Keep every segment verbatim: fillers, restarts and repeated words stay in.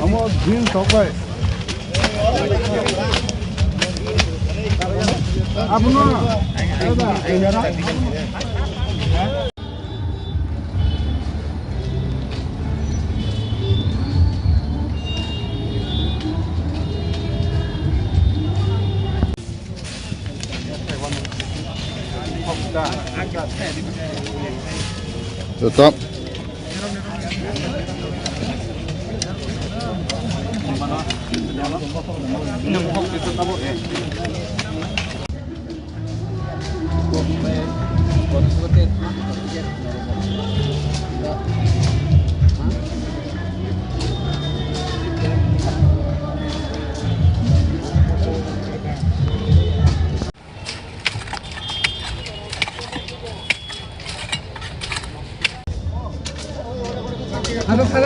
Amo jeans sok bai. Abono. Joto.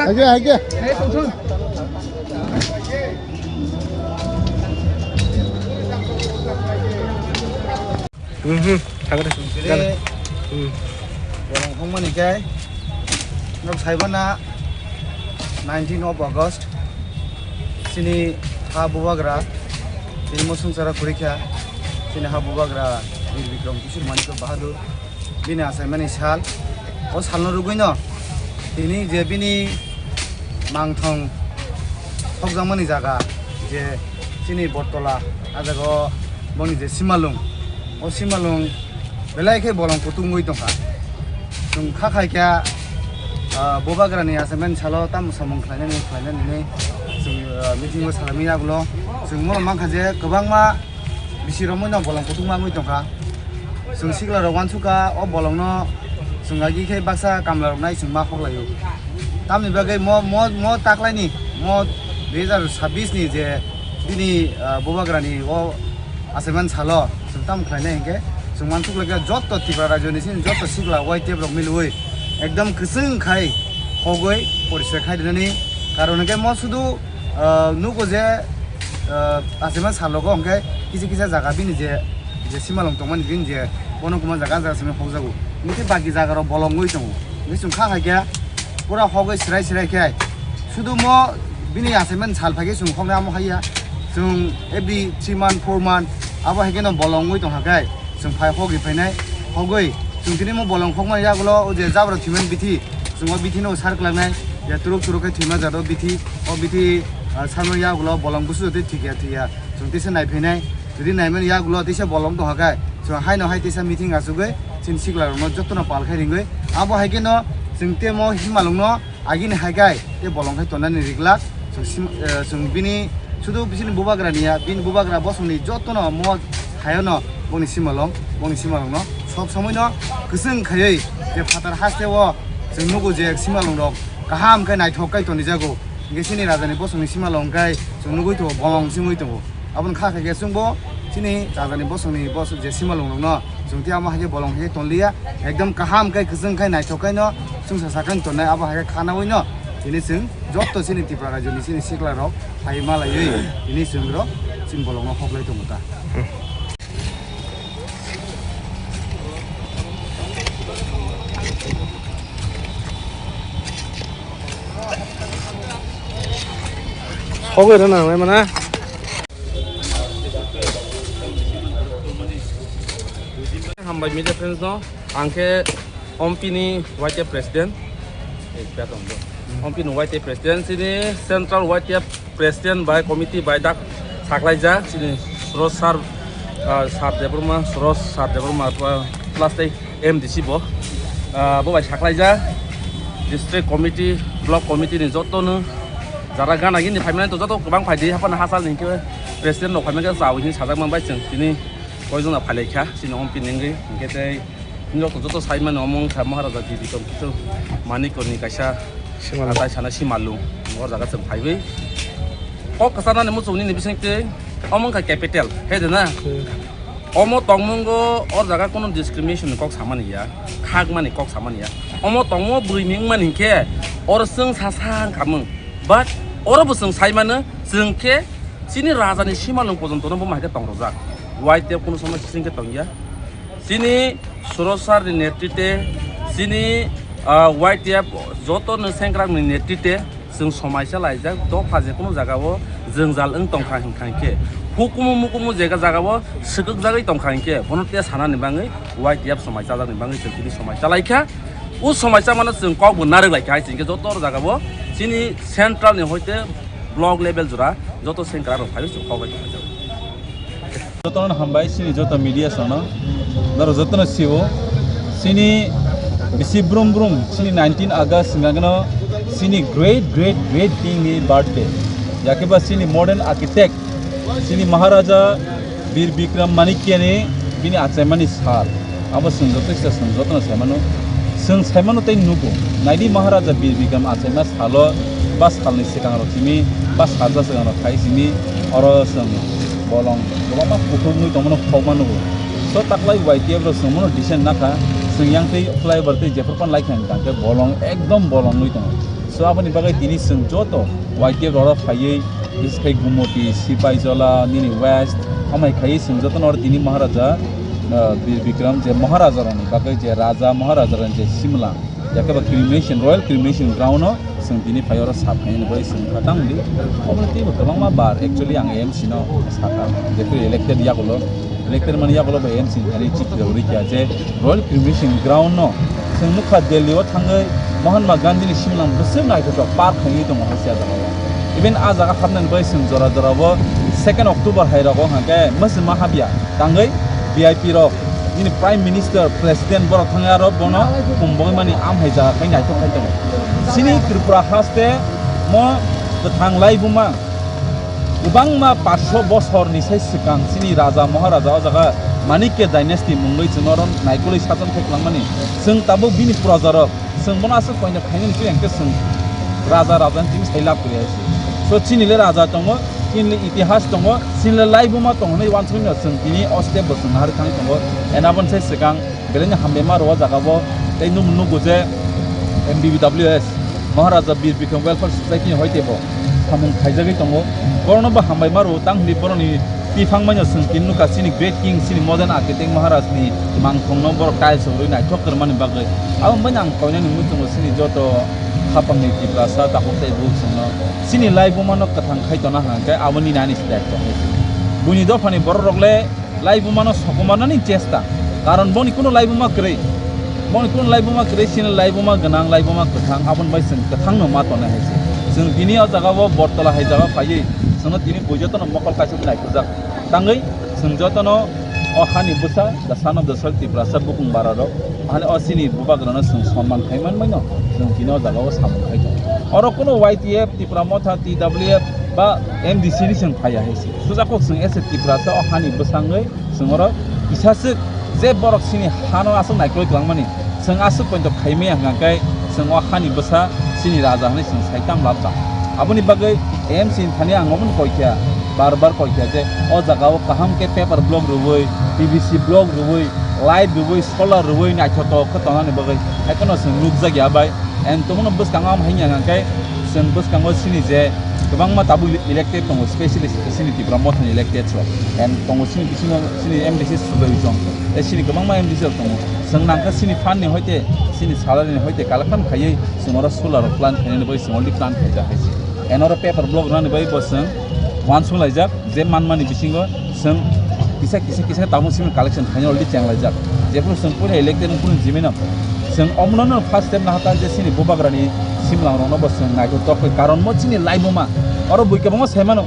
Hage, hage. Mhm, hage de. Gale. Hmm. Borong hongmani khe, nok saibana nineteen of August, chini ha bubagra, chini mosong chara khurikha, chini ha bubagra Bir Bikram Kishore Manikya Bahadur. Bini achaimani sal, o salno rwgwino tini je bini mangthong sokjakmani jaga je chini Bottola, a jaga o boni je simalung, o simalung belai khe bolong kutung wngwi tongkha. Chwng kha khai khe, ah, bubagrani achaimani salo tamo samung khlainani khlainani hinwi chwng, ah, meeting o salami yagulo chwng bono mankha je kwbangma bisi romwi no bolong kutung wngwi tongkha. Chwng sikla rok uansukha, o bolongno chwng agi khe baksa kamla rok nai chwng ma hoklaio. Tamni bagwi mo, mo, mo taklaini, mo dui hazar sabbish ni je bini, ah, bubagrani o achaimani salo chwng tamo khlainai hinkhe chwng uansuk laikha joto Tripura rajyoni sini joto sikla Y T F rok milwi ekdom kwchwng khai hogwi poriskar khai rinani karon hinkhe mo sudu, ah, nugo je, ah, achaimani salogo hinkhe kisa kisa jaga bini je je simalong tongmani bini je bono kuma jaga jaga simi hokjago. Hingke bagi jaga rok bolong wngwi tongo. Hingke chwng kha hai khe pura hogwi srai srai khe sudu mo bini achaimani sal phai khe chwng hoknai amo haiya. Chwng every three month, four month abo hai khe no bolong wngwi tong kha khe chwng phai hogwi phainai. Hogwi chwng tini mo bolong hokmani yagulo o je jabra thwimani bithi chwng o bithi no sar kwlangnai. Je turuk turuk khe thwima jado bithi o bithi, ah, sarmani yagulo bolong busu jotwi thikya thikya chwng tisa nai phainai. Jodi naimani yagulo teisa bolong tongkha khe, chwng haino hai teisa meeting achugwi chini sikla rokno jotono pal khai ringwi. Abo hai kheno chwng temo himalongno agini hai khai tei bolong khai tonani riglak. Chwng sim-, eh, chwng bini sudu bisini bubagra niya, bini bubagra bosongni jotono mo hayono boni simalong, boni simalongno sob somoino kwchwng khaiwi je phatar hasteo chwng nugo je simalongrok kaham khe naithok khai tonijago. Hingke chini rajani bosongni simalong khai chwng nugwi tongo, bolong simi tongo. Aboni kha khe chwngbo chini rajani bosongni bosong je simalongrokno chwng tei amo hai khe bolong hai khe tonliya. Ekdom kaham khe kwchwng khe naithok khe no chwngsa sakhe tonnai abo hai khe khanaui no tini chwng joto chini Tripura rajyoni chini sikla rok phai malaiwi tini chwng rok chini bolongno hoklai tongo ta. Hogwi rwna nanglaimana. Hambai media friends no, ang khe Ompi ni Y T F president. Ompi ni Y T F president, chini central Y T F president bai committee bai dak saklaijak chini Suraj sir, ah, sir Debbarma, Suraj sir Debbarma, plus tei M D C bo, ah, bo bai saklaijak district committee, block committee ni joto no jara gana gini phaimani to joto kwbang phaidi haphano hachal ni hwnkhe president rok phaimani khe chao hini sajak man bai chwng tini koijon no phailaikha chini Ompi ni wngwi hwnkhe tei Nini joto, joto sai mano, omo wngkha Maharaja Giri Tongkito Manikoni kaisa Simalung. Atai sana Simalung. O jaga chwng phaiwi kok kwcharnani muchung nini bisingtwi omo wngkha capital, he de na? Hmm. Omo tongmungo o jaga kono discrimination ni kok samani ya, khakmani kok samani ya. Omo tongmo bwrwi ni wngmani hinkhe oro chwng sa sa wngkha mung. But oro bo chwng sai mano, chwng khe chini raja ni Simalung porjonto no bo mai khe tong rwjak. Y T F kono somoi sising khe tong ya. Chini Surosar ni netrite, chini, ah, Y T F joto ni sengkrak ni netrite, chwng somaisa laijak, dopha je kono jaga o jwngjal wng tongkha hinkha hinkhe, hukumu mukumu jega jaga o swkakjagwi tongkha hinkhe, bono te sanani bagwi Y T F somaisa jakni bagwi chwng tini somaisa laikha. O somaisa mano chwng kok bo narwk laikha hai chwng khe joto jaga o chini central ni hoite block level jora joto sengkrak rok phaiwi chwng kok bai tonglaijak. Jotono hambai chini joto media sono. Norok jotono sio. Chini bisi brum brum chini nineteen August hingkha keno chini great great great king ni birthday. Yakeba chini modern architect chini Maharaja Bir Bikram Manikya ni bini achaimani sal. Abo chwng joto kisa chwng jotono sai mano. Chwng sai mano tei nugo. Naidi Maharaja Bir Bikram achaima salo ba salni swkang rok simi ba salsa swkang rok khai simi oro chwng bolong kwbangma kuthuk wngwi tongmano khokma nugo. So taklai Y T F rok chwng mano decent nakha. Chwng yang tei flyover tei jephru pan lai kha hwnkha hwnkhe bolong ekdom bolong wngwi tongo. So aboni bagwi tini chwng joto Y T F rok phaiwi Biskai Gumoti, Sipaijola, nini West, amai khai chwng jotono oro tini Maharaja, ah, Bir Bikram je Maharaja rokni bagwi je Raja Maharaja rokni je Simla, yakeba cremation, Royal Cremation Ground o chwng tini phai oro sap khainani bagwi chwng kha tang di. Obo teibo kwbangma bar actually ang A M C no sakha, jephru elected yagulo. Elected mani yagulo bai M C ni thani chikri rok rikya je Royal Cremation Ground no chwng nukha Delhi o thangwi Mahatma Gandhi ni simlang bwswk naithotok park khainwi tongo hai se a jaga o. Even a jaga hapnani bai chwng jora jora o second October hai rogo hwnkhe mwswma hapya tangwi V I P rok nini Prime Minister, President borok thangwi aro bono humbogwi mani amhai jaga khai naithok khai tongo. Chini Tripura haste mo kwthang laibuma Kwbangma paanch sho bosorni sai swkang chini raja maharaja o jaga Manikya dynasty mungwi chwng oro naikolwi sajon khe kwlangmani. Chwng tabuk bini projarok, chwng bono aswk koinok khainani chwng hwnkhe chwng raja rajani chini sai lab kwrwi hai se. So chini le raja tongo, chini le itihas tongo, chini le laibuma tongo hinwi uansukmani chwng tini o step bo chwng naharwi thangwi tongo. And aboni sai swkang Belai no hambai ma rwo o jaga o tei nung nugo je M B B W S Maharaja Bir Bikram Welfare Society ni hoite bo samung khaijagwi tongo. Borokno bo hambai ma rwo tang hinwi borokni tiphang manya chwng tini nukha chini great king chini modern architect Maharaj ni mangthong no borok tiles rwi naithok kwrwmani bagwi. Aboni bagwi ang koinani muchungo chini joto khapang ni Tiprasa takhuk tei bukhuk chwngno chini laibuma no kwthang khai tona hwnkhe aboni nani step tong. Buini dophani borok rok le Laibuma no sokomarnani chesta, karon boni kuno laibuma kwrwi, boni kuno laibuma kwrwi, chini laibuma gwnang, laibuma kwthang, aboni bai chwng kwthang no ma tongnai hai se. Chwng tini o jaga o Bortola hai jaga phaiwi chwngno tini bui jotono mokol kaisa naikujak tangwi chwng jotono o hani bwsa, the son of the soil, Tiprasa bukung bara rok, hani o chini bubagrano chwng sonman khai manmai no chwng tini o jaga o samung khai tongo. Oro kuno Y T F, Tipra Motha, T W F ba M D C ni chwng phaiya hai se. Suja kok chwng ese Tiprasa o hani bwsangwi chwng oro kisaswk je borok chini hano aswk naikolwi twlangmani, chwng aswk poito khaimaya hwnkha khe chwng o hani bwsa chini raja hwnwi chwng sai tam labjak. Aboni bagwi M C ni thani ang obono koikha, bar bar koikha je o jaga o kaham khe paper block rwui, P V C block rwui, light rwui, solar rwui naithotok khe tongnani bagwi haikheno chwng nukjakya bai. And tongmano bwskango ang hai hwnka khe chwng bwskango chini je kwbangma tabuk elected tongo, specially chini Tipra Mothani elected rok. And tongo chini bisingo chini M D C Sujoy Chong, tei chini kwbangma M D C rok tongo. Chwng nangkha chini fund ni hoite, chini salary ni hoite collection khaiwi chwng oro solar rok plant khainani bagwi chwng already plant khaijak hai se. And oro paper block rwnani bagwi bo chwng uansuk laijak. Je manmani bisingo chwng kisa kisa kisa tabuk simi collection khaina already chenglaijak. Jephuru chwng puila elected wngphuru jimino chwng omono no first step nahata je chini bubagrani simlang rokno bo chwng naithotok khe, karon mo chini laibuma oro bui kwbangma sai mano,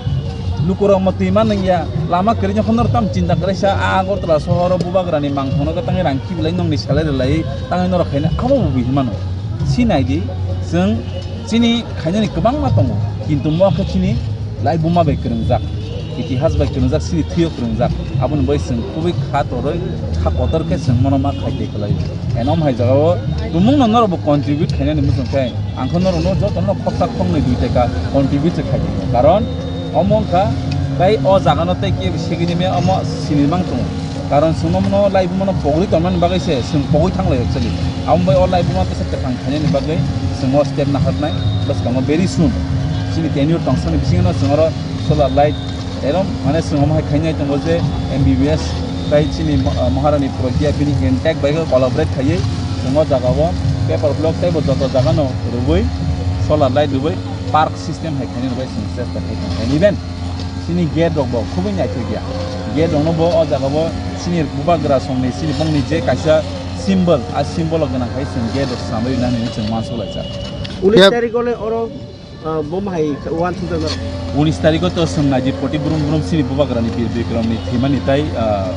lukurok mo twi ma nungya, lama kwrwi nokho norok tamo chinta kwrwi sa a Agartala sohoro bubagrani mangthokno tangwi rang khibilai nokni salai rwlai tangwi norok khaina abo bo bui mano. Si naidi chwng chini khainani kwbangma tongo, kintu mo khe chini laibuma bai kwrwngjak. Itihas bai kwrwngjak, chini thwio kwrwngjak. Aboni bai chwng kubui kha torwi, kha kotor khe chwng mono ma khai tei kwlai. Eno hai jagao tumungno norokbo contribute khainani muchung khe, ang khe norokno jotono khopsa khoknwi dui taka contribute se khai tei. Karon omo wngkha tei o jagano tei kebo segini me omo sini mang tongo. Karon chwngno mono laibumano pogri tongmani bagwi se chwng pogwi thanglai actually. Amo bai o laibuma tesa kwthang khainani bagwi chwng o step naharnai bwskango very soon. Chini tenure tongsani bisingo chwng oro solar light erom mane chwng omo hai khainai tongo je M B B S tai chini mo-, Maharani Pragya bini intact bai collaborate khaiwi chwng o jagao paper block teibo joto jagano rwui solar light rwui park system hai khainani bagwi chwng chesta khai tong kha. Even chini gate rok bo khubui naithok ya. Gate rok no bo o jaga bo chini bubagra song ni chini bongni je kaisa symbol, a symbol o gwnang khai chwng gate rok swnamwi nani hinwi chwng uansuk laijak. Unis Yep. Tarik o le oro, ah, bom hai uansuk jak norok. Unis tarik o to chwng naidi poti brum brum chini bubagra ni Bir Bikram ni thwimani tai, ah,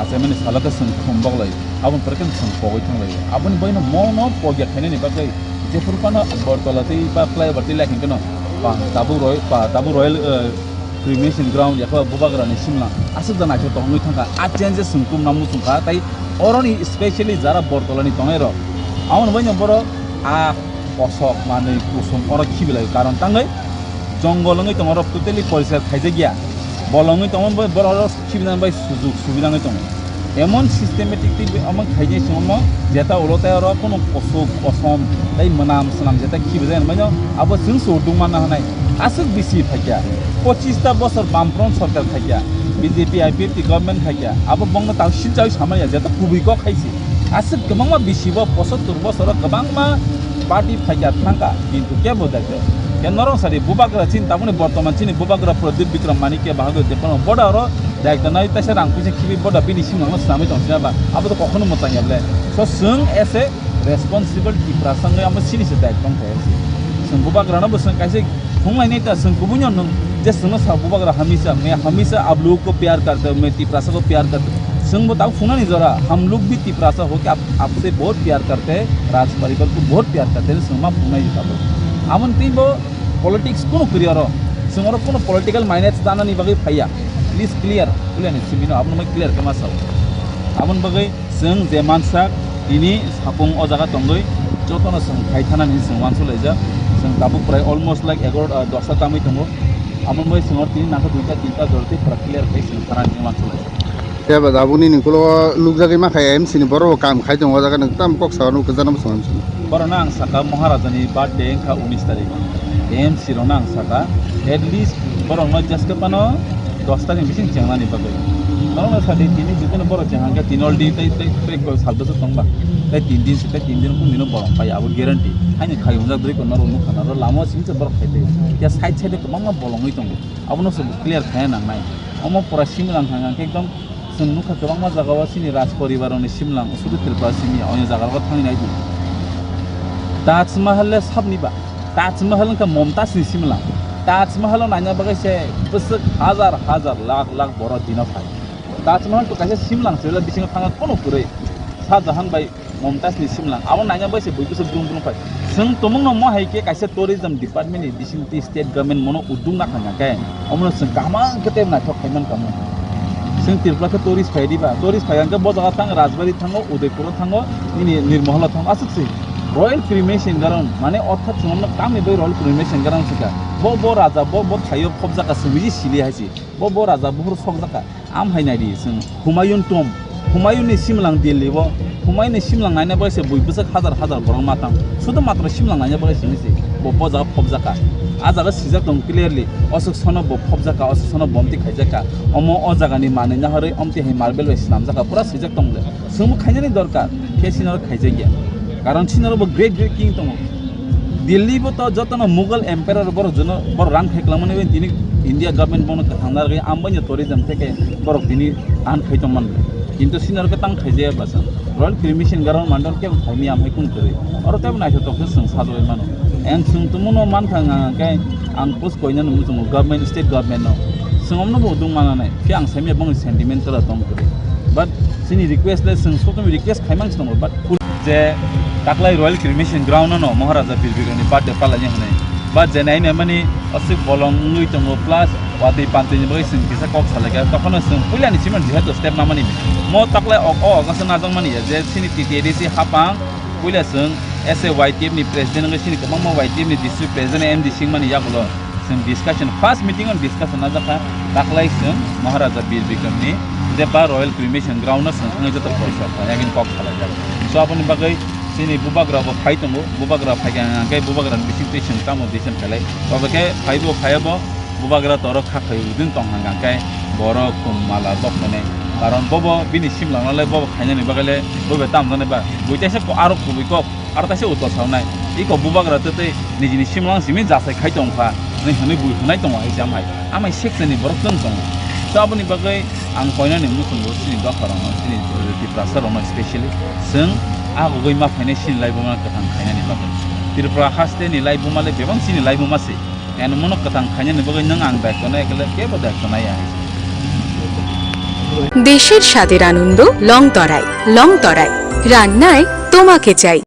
achaimani salo khe chwng khum boklai. Aboni pore khe chwng pogwi thanglai. Aboni boino mono pogya khainani bagwi jephuru phano Bortola tei ba flyover tei lai khe no pa tabuk roi, pa tabuk royal, ah, cremation ground yakha bubagra ni simla aswk da naithok tongwi thangkha. A changes chwng tumna muchungkha tai oroni specially jara Bortola ni tongnai rok. Aboni bai no borok a kosok manwi kusum oro khibilai karon tangwi jongol wngwi tongo, oro totally poriskar khaijakya. Bolong wngwi tongo bai borok oro khibinani bai sujuk subida wngwi tongo. Emon systematic tei omo khaijak se omo jeta ulo tei oro kunu kusuk kosom tei mwnam swnam jeta khibijak hinwi no abo chwng se urdung manna hwnwi aswk bisi phaikha. Pochista bosor Bamfront sorkar khaikha, B J P I P F T government khaikha, abo bongno tang silchawi samaya jeta kubui kok hai se. Aswk kwbangma bisi bo pochottor bosoro kwbangma party phaikha thangkha, kintu kebo dakhe. Khe norok sadi bubagra chini tabukni bortoman chini bubagra Pradyut Bikram Manikya bahagwi de kono boda oro daikta nai taisa rang puisa khibi boda bini simangno swnamwi tong sina ba abo to kokhono mwchang ya ble. So chwng as a responsible Tiprasa wngwi amo chini se daikta tong thai se. Chwng bubagrano bo chwng kaisa phunglainai ta chwng kubui no nwng je chwngno sa bubagra hamisa, main hamisa aap log ko pyar karte ho, main Tiprasa ko pyar karte ho. Chwng bo tabuk phungnani jora, hum log bhi Tiprasa ho ke aap, aapse bahut pyar karte hai, Raj parivar ko bahut pyar karte hai, chwng ma phungnai jora bo. Amon tei bo politics kunu kwrwi oro. Chwng oro kunu political minus danani bagwi phaiya. Please clear, clear ni simi no, abono mai clear khe ma sao. Aboni bagwi chwng je mansak, tini sapung o jaga tongwi jotono chwng khai thanani chwng uansuk laijak. Chwng tabuk prai almost like egaro, ah, dosta tangwi tongo. Aboni bagwi chwng oro tini nangkha duita tinta jora tei pura clear khai chwng thanani uansuk laijak. Tei ba tabukni nini ulo nukjagwi mankha M C ni borok bo kam khai tongo, o jaga nwng tamo kok sao nukjaknai bwskango. Borokno ang saka Maharajani birthday wngkha unis tarik. M C rokno ang saka at least borokno jeske phano dos tarik ni bising chengnani bagwi. Norokno sadi tini jikunu borok cheng hangkhe tini already tei, tei, tei sal bwswk tongba. Tei tin din se, tei tin din kung dino borok pai abo guarantee. Haini khai wngjak dri ko norok nukha, norok lama o simi se borok khai tei. Ya side side o kwbangma bolongwi tongo. Abono se clear khai nangnai. Omo pura simi lang thang hangkhe ekdom chwng nukha kwbangma jagao chini Raj poribar rokni simlang sudu Tripura simi ya, onya jaga rogo thangwi nai di. Taj Mahal le sabni ba? Taj Mahal wngkha Momtaj ni simlang. Taj Mahal o naina bagwi se bwswk hajar hajar lakh lakh borok dino phai. Taj Mahal to kaisa simlang se, bisingo thangna kono kwrwi. Shah Jahan bai Momtaj ni simlang. Abo naina bai se bui bwswk brum brum phai. Chwng tumungno mo hai khe kaisa tourism department ni bising tei state government mono uduk na kha khe, omono chwng kaham khe tei naithok khai man kamo. Chwng Tripura khe tourist phai diba, tourist phai hwnkhe bo jaga thang Rajbari thango, Udaipur o thango, nini Nirmahal o thango, aswk se. Royal Cremation Ground, mane orthat chwng omono tamni bai Royal Cremation Ground se kha. Bo, bo raja, bo, bo thaio phobjak kha, chwng bisi sili hai se. Bo, bo raja buphuru sokjak kha. Am hai nai di chwng Humayun tomb, Humayun ni simlang Delhi o, Humayun ni simlang naina bai se bui bwswk hajar hajar borok ma tang. Sudu matro simlang naina bai se hinwi se bo, bo jaga phobjak kha. A jaga swijak tong clearly, oswk sono bo phobjak kha, oswk sono bomti khaijak kha. Omo o jaga ni manwi naharwi omti hai marble bai swnamjak kha, pura swijak tong le. Chwng bo khainani dorkar, khe sinaro khaijakya. Karon sinaro bo great great king tongo. Delhi bo to jotono Mughal Emperor borok jono, borok rang kheklangmani bai tini India government bono kwthang narwgwi ambaino tourism theke borok tini an khai tongmani. Kintu sinaro khe tang khaijaya bwsa. Royal Cremation Ground mandal kebo phaimya amhai kung kwrwi. Oro tebo naithotok khe chwng sajagwi mano. Ang chwng tumuno mankha hwnkha khe ang post koinani muchungo government, state government no. Chwng omno bo udung mananai. Khe ang saimya bongni sentiment kwrwi tong kwrwi. But chini request le chwng sotoni request khaimang se tongo, but je taklai Royal Cremation Ground no Maharaja Bir Bikromni birthday palaini hwnwi. But je nai naimani aswk bolong wngwi tongo, plus Watwi pantwi ni bagwi chwng kisa kok salaikha, tokhono chwng puilani simi jehetu step namani. Mo taklai o, o August o najak mani ya je chini T T A D C hapang puila chwng S A Y T F ni president wngwi chini kwbangma Y T F ni district president M D C wngmani yagulo chwng discussion, first meeting o discussion najak kha, taklai chwng Maharaja Bir Bikram ni je ba Royal Cremation Ground o chwng thangwi joto porsa kha, yakin kok salaijak. So aboni bagwi chini bubagra bo phai tongo, bubagra phaikha hwnkhe bubagra ni bisingtwi chwng tamo decision khailai, tobe khe phaibo phaiya bo bubagra toro kha khai udin tong hwnkha khe borok kum mala bok khainai. Karon bobo bini simlangno le bobo khainani bagwi le bobo tam jani ba. Bui taisa ko aro kubui kok, aro taisa uto sawnai. Iko bubagra tei tei nijini simlang simi jasai khai tong kha. Ni hwnwi bui hwnai tongo hai jam hai. Amai seksa ni borok tong tongo. To aboni bagwi ang koinani muchungo chini dopha rokno, chini Tiprasa rokno specially chwng agugwi ma phainai chini laibuma kwthang khainani bagwi. Tripura haste ni laibuma le bebang chini laibuma se. Eno mono kwthang khainani bagwi nwng ang daityo nai khe kebo daityo nai ya. দেশের স্বাদের আনন্দ লং তরাই। লং তরাই, রান্নায় তোমাকে চাই।